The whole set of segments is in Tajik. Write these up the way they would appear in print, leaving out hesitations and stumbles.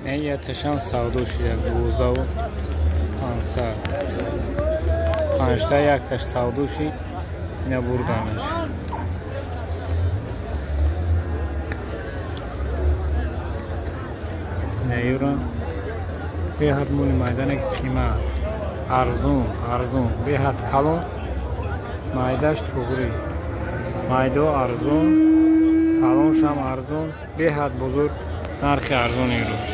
Не яташам савдо шуда 12500. Панҷта якташ савдо шид, ина бурданаш. Ина юра беҳад моли майдане ки қимат, арзон, арзон, беҳад калон, майдаш туғрӣ. Майдо арзон, калоншам арзон, беҳад бузург, нархи арзон имрӯз.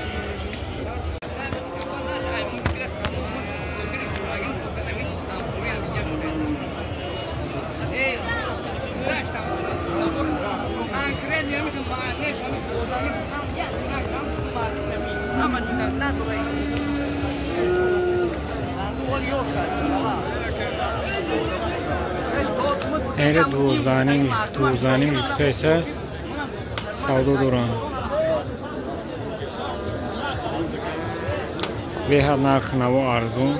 Эре 12.5 гуфтаисааст, савдо доранд. Беҳад нархи наво арзон.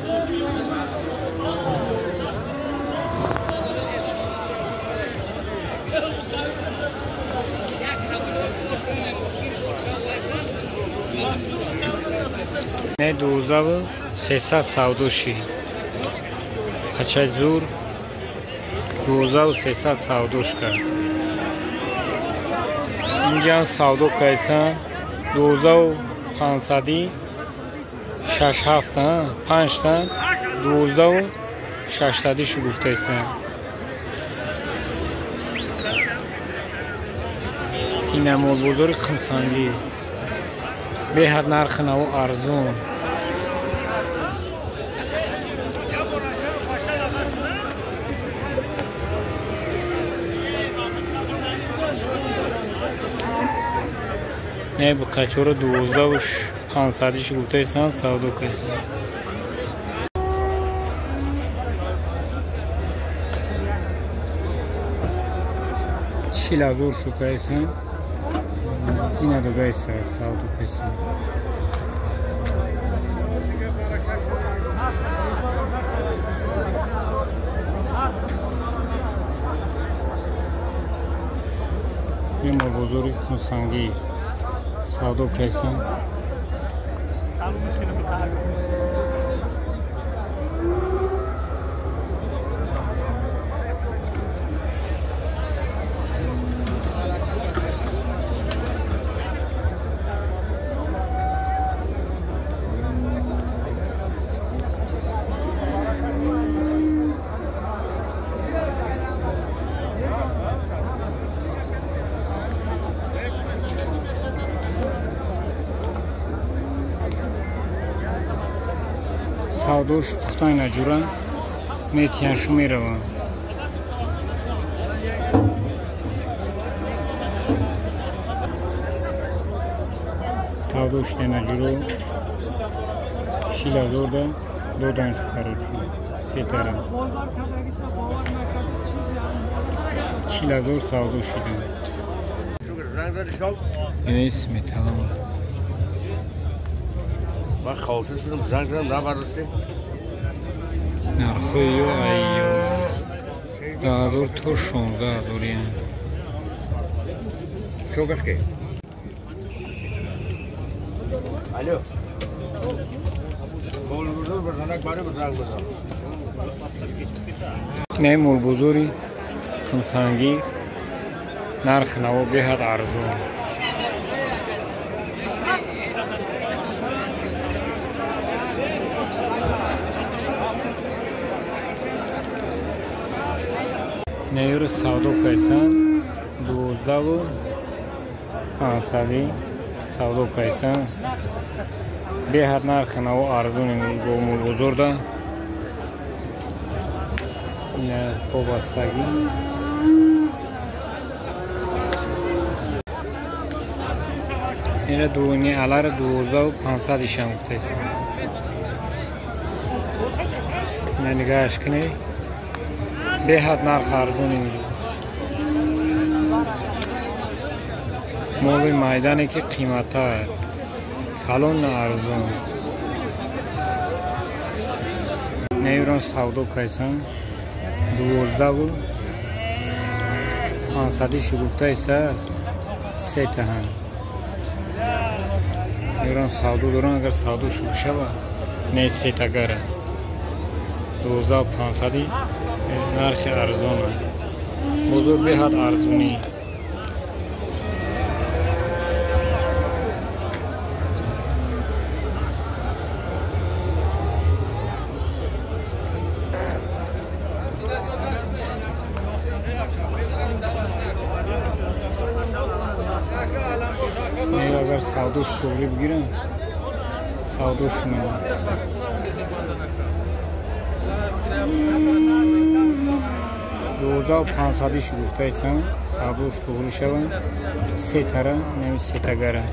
Не 12300 савдо шид. Қачай зур 12300 савдош кард. Инҷа савдо кайсан 12500 шаш ҳафта панҷта 12600 шу гуфтаистан. Ина молбозори Қумсангӣ. Беҳад нархи наво арзон. Не бқачора 12500 гуфтаистан, савдо кайсан. 40 000 шукайсан. Ина догайса савдо кайсан. Ин молбозори Қумсангӣ савдо кайсан. Савдош пухтай наҷура метияншу мераванд. Савдош наҷуро 40 000 да доданшу короче сетара. 40 000 савдо шидан. Ина сметана. من خاطر شدم زنگ زدم نبرداشتی. нархҳои ё айё 10 000 то 16 000 ян. Чогашки? Алло. Не молбозори Қумсангӣ нархи наво беҳад арзон. Неюро савдо кайсан 12500 савдо кайсан. Беҳад нархи наво арзон имрӯз бо молбозорда. Ина вобастагӣ. Ина дуни алара 12500 ишам гуфтаист. Ина нигаҳаш кунед. Беҳад нарх арзон имрӯз. Моли майдане ки қиматтар, калон на арзон. Неюрон савдо кайсан 12500 шугуфтаиса сетаҳан. Эрон савдо доран, агар савдо шуд шава, не сетагара. 12500 нархи арзона. Бозор беҳад арзонӣ. Агар савдош туғри бигирам, савдош мемонад. 12500 шуд гуфтаисам, савдош туғри шавад. Се тара, нами сетагара.